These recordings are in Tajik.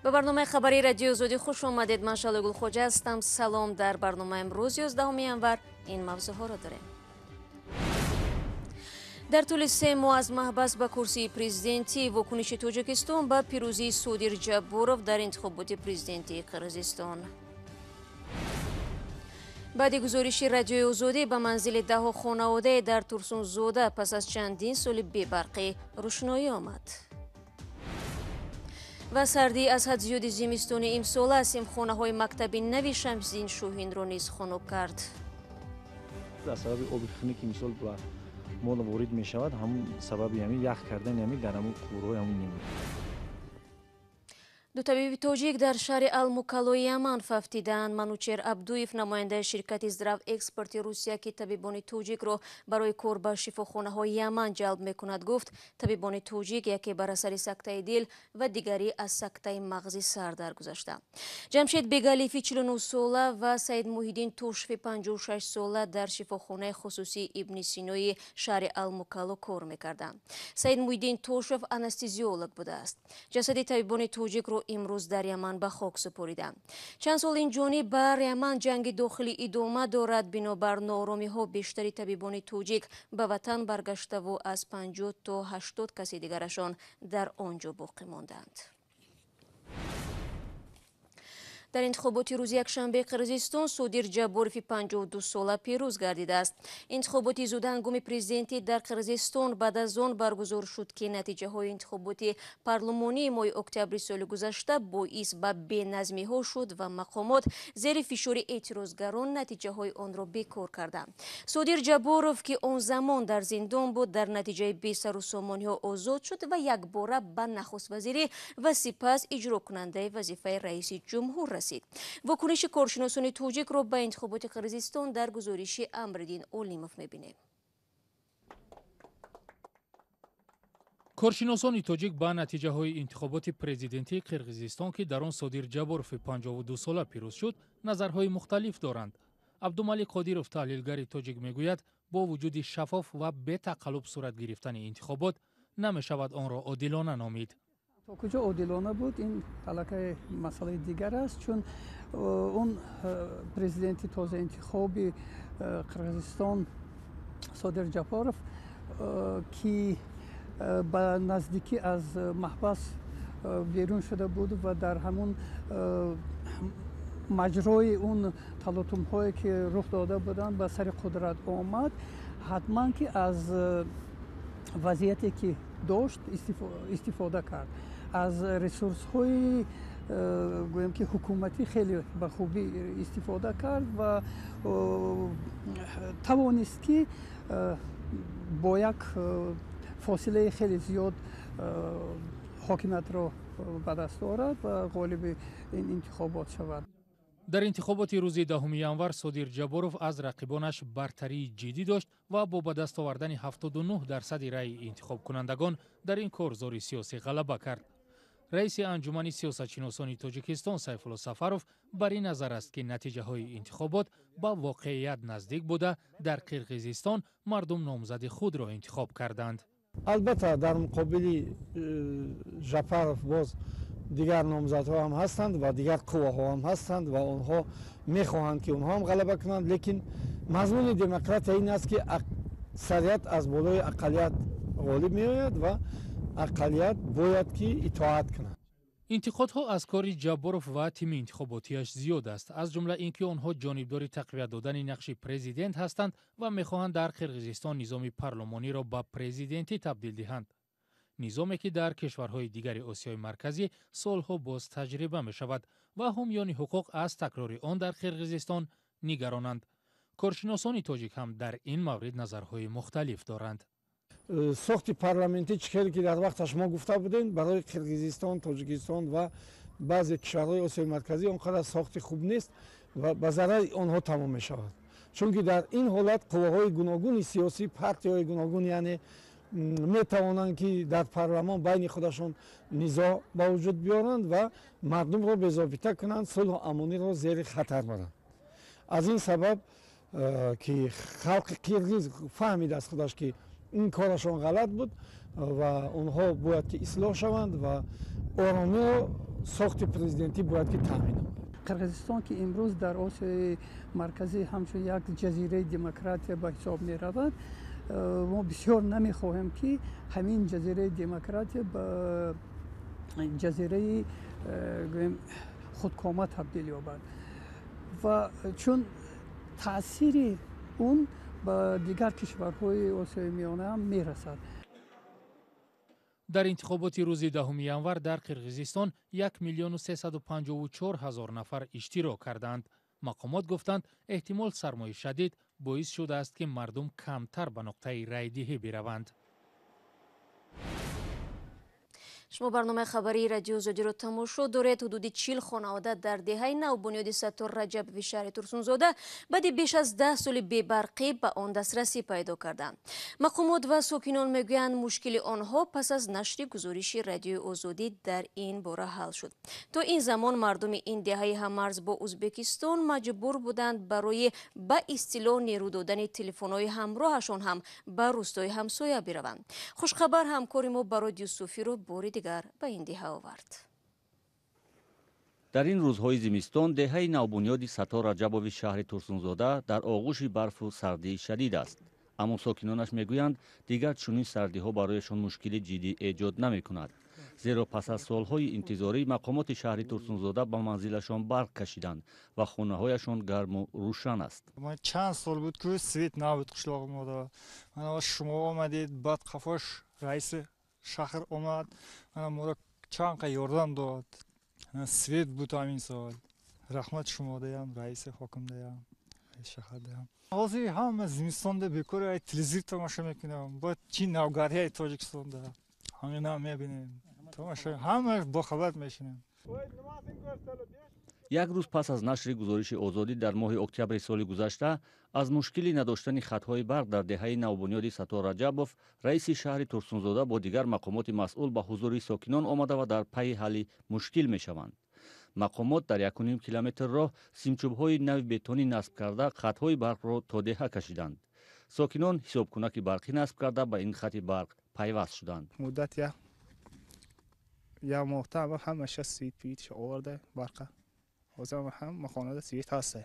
Ба барномаи хабарии Радиои Озодӣ хуш омадед. Ман Шалои Гулхоҷа ҳастам. Салом. Дар барномаи имрӯз 11 январ ин мавзӯъҳоро дорем. Дар тӯли 3 моҳ аз маҳбас ба курсии президентӣ, вокуниши Тоҷикистон ба пирӯзии Содир Ҷабборов дар интихоботи президентии Қирғизистон. Баъди гузориши Радиои Озодӣ ба манзили даҳо хонаводае дар Турсунзода пас аз чандин соли бебарқӣ рӯшноӣ омад. Ва сардӣ аз ҳад зиёди зимистони имсола симхонаҳои мактаби нави Шамсиддин Шоҳинро низ хунук кард. Аз сабаби оби хунуки мисол ба мол ворид мешавад, ҳамун сабаби ҳамин ях кардани ҳамин дар ҳамун қубурҳои ҳамун немуд. Ду табиби тоҷик дар шаҳри Алмукалои Яман фавтиданд. Манучер Абдуев, намояндаи ширкати Здравэкспорти Русия, ки табибони тоҷикро барои кор ба шифохонаҳои Яман ҷалб мекунад, гуфт табибони тоҷик яке бар асари сактаи дил ва дигарӣ аз сактаи мағзи сар даргузашта. Ҷамшед Бегалифи 49 сола ва Саид Муҳиддин Тошфи 56 сола дар шифохонаи хусусии Ибни Синои шаҳри Алмукало кор мекарданд. Саид Муҳиддин Тошев анестезиолог будааст. Ҷасади табибони тоҷикро имрӯз дар Яман ба хок супориданд. Чанд сол ин ҷониб бар Яман ҷанги дохилӣ идома дорад. Бинобар нооромиҳо бештари табибони тоҷик ба ватан баргаштаву аз 50 то 80 каси дигарашон дар он ҷо боқӣ монданд. Дар интихоботи рӯзи якшанбеи Қирғизистон Содир Ҷабборови 52 сола пирӯз гардидааст. Интихоботи зудҳангоми президентӣ дар Қирғизистон баъд аз он баргузор шуд, ки натиҷаҳои интихоботи парлумонии моҳи октябри соли гузашта боис ба беназмиҳо шуд ва мақомот зери фишори эътирозгарон натиҷаҳои онро бекор карданд. Содир Ҷабборов, ки он замон дар зиндон буд, дар натиҷаи бесарусомониҳо озод шуд ва якбора ба нахуствазирӣ ва сипас иҷрокунандаи вазифаи раиси ҷумҳур расид. Вокуниши коршиносони тоҷикро ба интихоботи Қирғизистон дар гузориши Амриддин Олимов мебинем. Коршиносони тоҷик ба натиҷаҳои интихоботи президентии Қирғизистон, ки дар он Содир Ҷабборови 52 сола пирӯз шуд, назарҳои мухталиф доранд. Абдумалик Қодиров, таҳлилгари тоҷик, мегӯяд бо вуҷуди шаффоф ва бетақаллуб сурат гирифтани интихобот намешавад онро одилона номид. То куҷо одилона буд, ин аллакай масъалаи дигар аст, чун он президенти тозаинтихоби Қирғизистон Содир Ҷабборов, ки ба наздикӣ аз маҳбас берун шуда буд ва дар ҳамун маҷрои он талотумҳое ки рух дода буданд ба сари қудрат омад, ҳатман ки аз вазъияте ки дошт истифода кард. Аз ресурсҳои гӯем ки ҳукуматӣ хеле ба хубӣ истифода кард ва тавонист ки бо як фосилаи хеле зиёд ҳокимиятро ба даст орад ва ғолиби ин интихобот шавад. Дар интихоботи рӯзи 10 январ Содир Ҷабборов аз рақибонаш бартарии ҷиддӣ дошт ва бо ба даст овардани 79% раъи интихобкунандагон дар ин корзори сиёсӣ ғалаба кард. Раиси анҷумани сиёсатшиносони Тоҷикистон Сайфулло Сафаров бар ин назар аст, ки натиҷаҳои интихобот ба воқеият наздик буда, дар Қирғизистон мардум номзади худро интихоб карданд. Албатта дар муқобили Жапаров боз дигар номзадҳо ҳам ҳастанд ва дигар қувваҳо ҳам ҳастанд ва онҳо мехоҳанд ки онҳо ҳам ғалаба кунанд, лекин мазмуни демократия ин аст, ки аксарият аз болои ақаллият ғолиб меояд ва ақаллият бояд ки итоат кунад. Интиқодҳо аз кори Ҷабборов ва тими интихоботиаш зиёд аст, аз ҷумла ин ки онҳо ҷонибдори тақвият додани нақши президент ҳастанд ва мехоҳанд дар Қирғизистон низоми парлумониро ба президентӣ табдил диҳанд. Низоме ки дар кишварҳои дигари Осиёи Марказӣ солҳо боз таҷриба мешавад ва ҳомиёни ҳуқуқ аз такрори он дар Қирғизистон нигаронанд. Коршиносони тоҷик ҳам дар ин маврид назарҳои мухталиф доранд. Сохти парламентӣ чӣ хеле ки дар вақташ мо гуфта будем, барои Қирғизистон, Тоҷикистон ва баъзе кишварҳои Осиёи Марказӣ он қадар сохти хуб нест ва ба зарари онҳо тамом мешавад. Чунки дар ин ҳолат қувваҳои гуногуни сиёсӣ, партияҳои гуногун, яъне метавонанд ки дар парламон байни худашон низоъ ба вуҷуд биёранд ва мардумро безобита кунанд, сулҳу амониро зери хатар баранд. Аз ин сабаб ки халқи қирғиз фаҳмид аз худаш ки ин корашон ғалат буд ва онҳо бояд ки ислоҳ шаванд ва оромиро сохти президентӣ бояд ки таъмин намояд. Қирғизистон ки имрӯз дар Осиёи Марказӣ ҳамчун як ҷазираи демократия ба ҳисоб меравад, мо бисёр намехоҳем ки ҳамин ҷазираи демократия ба ҷазираи гӯем худкома табдил ёбад ва чун таъсири он ба дигар кишварҳои Осиёи Миёна ҳам мерасад. Дар интихоботи рӯзи 10 январ дар Қирғизистон 1 354 000 нафар иштирок карданд. Мақомот гуфтанд, эҳтимол сармои шадид боис шудааст, ки мардум камтар ба нуқтаи райдиҳӣ бираванд. Шумо барномаи хабарии Радио Озодиро тамошо доред. Ҳудуди 40 хонавода дар деҳаи навбунёди Саттор Раҷабови шаҳри Турсунзода баъди беш аз 10 соли бебарқӣ ба он дастрасӣ пайдо карданд. Мақомот ва сокинон мегӯянд, мушкили онҳо пас аз нашри гузориши Радиои Озодӣ дар ин бора ҳал шуд. То ин замон мардуми ин деҳаи ҳаммарз бо Ӯзбекистон маҷбур буданд барои ба истилоҳ нерӯ додани телефонҳои ҳамроҳашон ҳам ба рӯстои ҳамсоя бираванд. Хушхабар ҳамкори мо Барод Юсуфиро бори дигар ба ин деҳа овард. Дар ин рӯзҳои зимистон деҳаи навбунёди Саттор Раҷабови шаҳри Турсунзода дар оғӯши барфу сардии шадид аст. Аммо сокинонаш мегӯянд, дигар чунин сардиҳо барояшон мушкили ҷиддӣ эҷод намекунад, зеро пас аз солҳои интизорӣ мақомоти шаҳри Турсунзода ба манзилашон барқ кашиданд ва хонаҳояшон гарму рӯшан аст. Чанд сол буд, ки свет набуд қишлоғи мода. Шумо омадед, баъд қафош раиси шаҳр омад, моро чанд қа ёрдам дод. Свет буд ҳамин сол. Раҳмат шумо даям, раиси ҳоким даям, раиси шаҳр даям. Ҳозир ҳама зимистонда бекор телевизор тамошо мекунам. Бояд чӣ навгарияи Тоҷикистонда ҳамина мебинем, тамошо, ҳама бохабар мешинем. Як рӯз пас аз нашри гузориши Озодӣ дар моҳи октябри соли гузашта аз мушкили надоштани хатҳои барқ дар деҳаи навбунёди Саттор Раҷабов, раиси шаҳри Турсунзода бо дигар мақомоти масъул ба ҳузури сокинон омада ва дар пайи ҳалли мушкил мешаванд. Мақомот дар 1,5 километр роҳ симчӯбҳои нави бетонӣ насб карда хатҳои барқро то деҳа кашиданд. Сокинон ҳисобкунаки барқӣ насб карда ба ин хати барқ пайваст шуданд. Муддат як моҳта ҳамаша свет пит оварда барқа. Ҳама хонада свет ҳаст.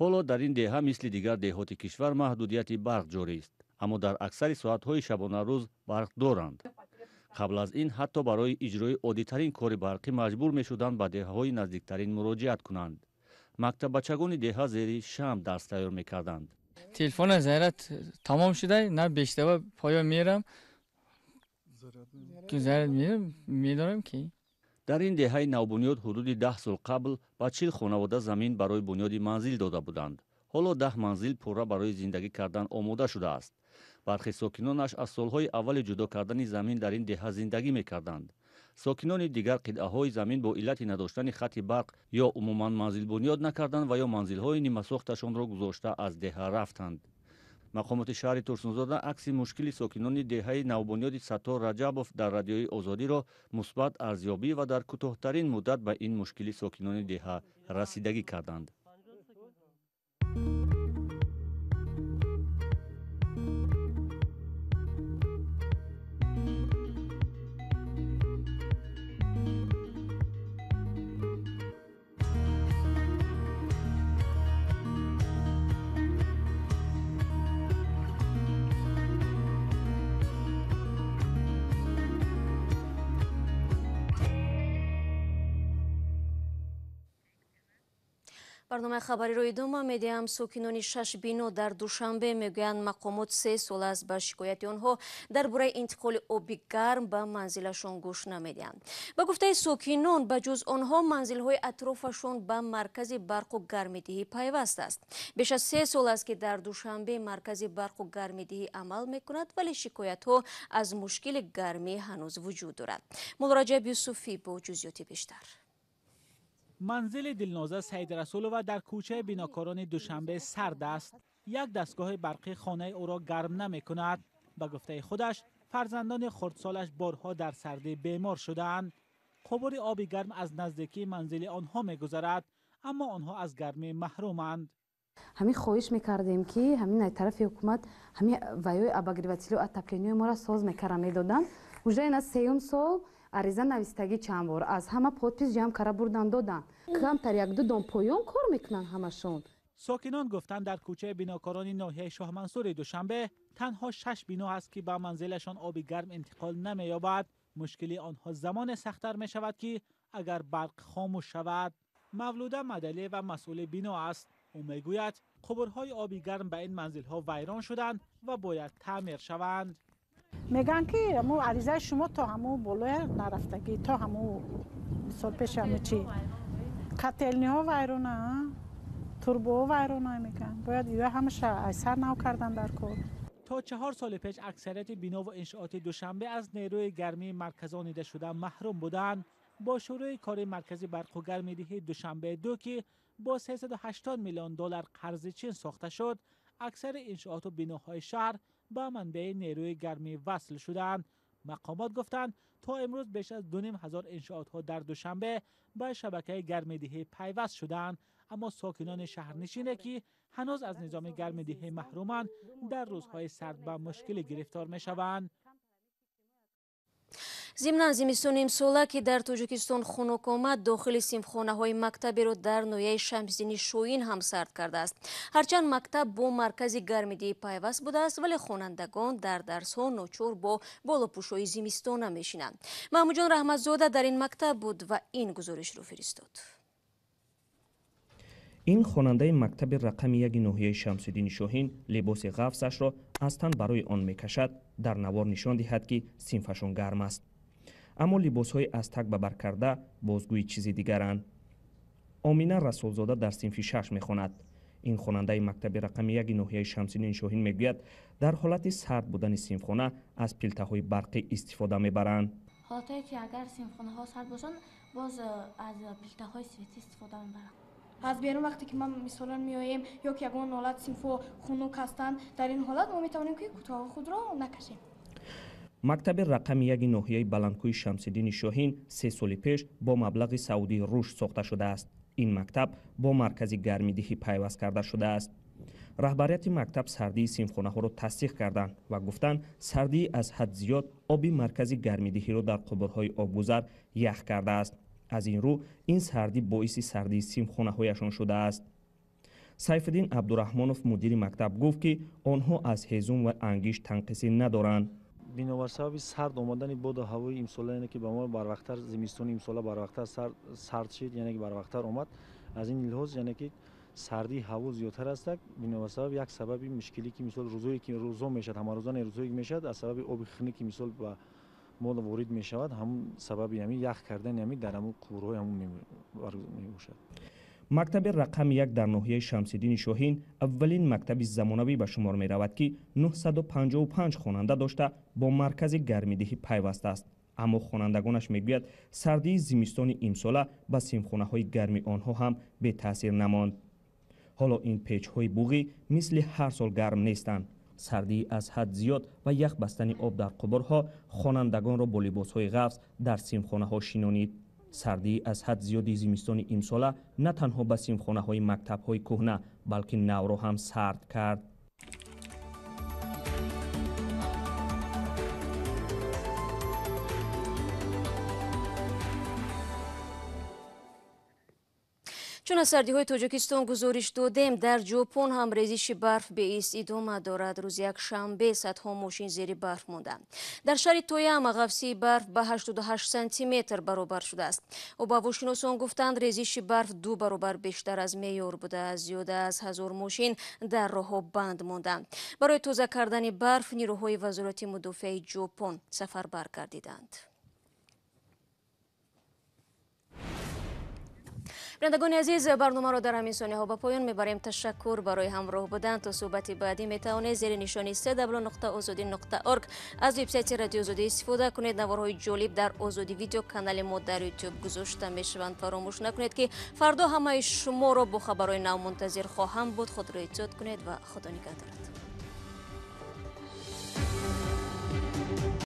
Ҳоло дар ин деҳа мисли дигар деҳоти кишвар маҳдудияти барқ ҷорист, аммо дар аксари соатҳои шабонарӯз барқ доранд. Қабл аз ин ҳатто барои иҷрои оддитарин кори барқӣ маҷбур мешуданд ба деҳаҳои наздиктарин муроҷиат кунанд. Мактаббачагони деҳа зери шам дарс тайёр мекарданд. Телефона заряд тамом шуда, на бештава поё мерам, заряд медорам ки. Дар ин деҳаи навбунёд ҳудуди 10 сол қабл ба 40 хонавода замин барои бунёди манзил дода буданд. Ҳоло 10 манзил пурра барои зиндагӣ кардан омода шудааст. Бархе сокинонаш аз солҳои аввали ҷудо кардани замин дар ин деҳа зиндагӣ мекарданд. Сокинони дигар қитъаҳои замин бо иллати надоштани хати барқ ё умуман манзил бунёд накарданд ва ё манзилҳои нимасохташонро гузошта аз деҳа рафтанд. Мақомоти шаҳри Турсунзода акси мушкили сокинони деҳаи навбунёди Саттор Раҷабов дар Радиои Озодиро мусбат арзёбӣ ва дар кӯтоҳтарин муддат ба ин мушкили сокинони деҳа расидагӣ карданд. Барномаи хабариро идома медиҳам. Сокинони 6 бино дар Душанбе мегӯянд, мақомот 3 сол аст ба шикояти онҳо дар бораи интиқоли оби гарм ба манзилашон гӯш намедиҳанд. Ба гуфтаи сокинон, ба ҷуз онҳо манзилҳои атрофашон ба маркази барқу гармидиҳӣ пайваст аст. Беш аз 3 сол аст, ки дар Душанбе маркази барқу гармидиҳӣ амал мекунад, вале шикоятҳо аз мушкили гармӣ ҳанӯз вуҷуд дорад. Муллораҷаб Юсуфӣ бо ҷузъиёти бештар. Манзили Дилноза Саидрасулова дар кӯчаи бинокорони Душанбе сард аст. Як дастгоҳи барқӣ хонаи ӯро гарм намекунад. Ба гуфтаи худаш, фарзандони хурдсолаш борҳо дар сардӣ бемор шудаанд. Қубури оби гарм аз наздикии манзили онҳо мегузарад, аммо онҳо аз гармӣ маҳруманд. Ҳамин хоҳиш мекардем, ки ҳамин аз тарафи ҳукумат ҳамин ваёи обогревателю отоплениёи моро соз мекарда медоданд. Уже ина сеюм сол Ариза навистагӣ чанд бор аз ҳама подпись ҷамъ кара бурдан додан. Камтар як-ду дом поён кор мекунанд ҳамашон. Сокинон гуфтанд, дар кӯчаи бинокорони ноҳияи Шоҳмансури Душанбе танҳо 6 бино ҳаст, ки ба манзилашон оби гарм интиқол намеёбад. Мушкили онҳо замоне сахттар мешавад, ки агар барқ хомӯш шавад. Мавлуда Мадалиева масъули бино аст. Ӯ мегӯяд, қубурҳои оби гарм ба ин манзилҳо вайрон шуданд ва бояд таъмир шаванд. Мегӯянд, ки ҳамун аризаи шумо то ҳамун болоя нарафтагӣ, то ҳамун мисол пеши ҳамун чи котелниҳо вайрона, турбоҳо вайрона мегӯянд. Бояд иё ҳамаша аз сар нав кардан дар кор. То 4 соли пеш аксарияти бинову иншооти Душанбе аз нерӯи гармии марказонидашуда маҳрум буданд. Бо шурӯи кори маркази барқу гармидиҳии Душанбе 2, ки бо 380 миллион доллар қарзи Чин сохта шуд, аксари иншооту биноҳои шаҳр ба манбаи нерӯи гармӣ васл шуданд. Мақомот гуфтанд, то имрӯз беш аз 2500 иншоотҳо дар Душанбе ба шабакаи гармидиҳӣ пайваст шуданд. Аммо сокинони шаҳрнишине, ки ҳанӯз аз низоми гармидиҳӣ маҳруманд, дар рӯзҳои сард ба мушкилӣ гирифтор мешаванд. Зимнан зимистони имсола, ки дар Тоҷикистон хунук омад, дохили синфхонаҳои мактаберо дар ноҳияи Шамсиддини Шоҳин ҳам сард кардааст. Ҳарчанд мактаб бо маркази гармидиҳӣ пайваст будааст, вале хонандагон дар дарсҳо ночор бо болопӯшҳои зимистона мешинанд. Маҳмудҷон Раҳматзода дар ин мактаб буд ва ин гузоришро фиристод. Ин хонандаи мактаби рақами 1 ноҳияи Шамсиддини Шоҳин либоси ғафсашро аз тан барои он мекашад, дар навор нишон диҳад, ки синфашон гарм аст. Аммо либосҳои аз таг ба бар карда бозгӯи чизи дигаранд. Омина Расулзода дар синфи 6 мехонад. Ин хонандаи мактаби рақами 1 ноҳияи Шамсиддини Шоҳин мегӯяд, дар ҳолати сард будани синфхона аз пилтаҳои барқӣ истифода мебаранд. Ҳолатое ки агар синфхонаҳо сард бошанд, боз аз пилтаҳои светӣ истифода мебаранд. Аз берун вақте ки ма мисолан меоем ё ки ягон ҳолат синфҳо хунук ҳастанд, дар ин ҳолат мо метавонем, ки кӯтоҳи худро накашем. Мактаби рақами 1 ноҳияи Баландкӯи Шамсиддини Шоҳин 3 соли пеш бо маблағи саудии рушд сохта шудааст. Ин мактаб бо маркази гармидиҳӣ пайваст карда шудааст. Раҳбарияти мактаб сардии синфхонаҳоро тасдиқ карданд ва гуфтанд, сардии аз ҳад зиёд оби маркази гармидиҳиро дар қубурҳои обгузар ях кардааст. Аз ин рӯ ин сардӣ боиси сардии синфхонаҳояшон шудааст. Сайфиддин Абдураҳмонов, мудири мактаб, гуфт, ки онҳо аз ҳезум ва ангиш танқисӣ надоранд. Бинобар сабаби сард омадани боду ҳавои имсола, яъне ки ба мо барвақттар зимистони имсола барвақттар сард шид, яъне ки барвақттар омад. Аз ин лиҳоз, яъне ки сардии ҳаво зиёдтар аст. Бинобар сабаб як сабаби мушкилӣ, ки мисол рӯзое ки рӯзо мешавад, ҳамарӯза не, рӯзое ки мешавад, аз сабаби оби хунук, ки мисол ба мо ворид мешавад, ҳамун сабаби ҳамин ях кардани ҳамин дар ҳамун қубурҳои ҳамун мебошад. Мактаби рақами 1 дар ноҳияи Шамсиддини Шоҳин аввалин мактаби замонавӣ ба шумор меравад, ки 955 хонанда дошта бо маркази гармидиҳӣ пайваст аст. Аммо хонандагонаш мегӯяд, сардии зимистони имсола ба синфхонаҳои гарми онҳо ҳам бетаъсир намонд. Ҳоло ин печҳои буғӣ мисли ҳар сол гарм нестанд. Сардии аз ҳад зиёд ва ях бастани об дар қубурҳо хонандагонро бо либосҳои ғафз дар синфхонаҳо шинонид. Сардии аз ҳад зиёди зимистони имсола на танҳо ба синфхонаҳои мактабҳои кӯҳна, балки навро ҳам сард кард. Чун аз сардиҳои Тоҷикистон гузориш додем, дар Ҷопон ҳам резиши барф беист идома дорад. Рӯзи якшанбе садҳо мошин зери барф монданд. Дар шаҳри Тояма ғафсии барф ба 88 сантиметр баробар шудааст. Обҳавошиносон гуфтанд, резиши барф 2 баробар бештар аз меъёр будааст. Зиёда аз 1000 мошин дар роҳҳо банд монданд. Барои тоза кардани барф нирӯҳои вазорати мудофиаи Ҷопон сафарбар гардиданд. Бинандагони азиз, барномаро дар ҳамин сониҳо ба поён мебарем. Ташаккур барои ҳамроҳ будан. То суҳбати баъдӣ метавонед зери нишони cw.ozodi.org аз вебсайти Радиои Озодӣ истифода кунед. Наворҳои ҷолиб дар Озодӣ видео канали мо дар YouTube гузошта мешаванд. Фаромӯш накунед, ки фардо ҳамаи шуморо бо хабарҳои нав мунтазир хоҳам буд. Худро эҳтиёт кунед ва Худо нигаҳдорад.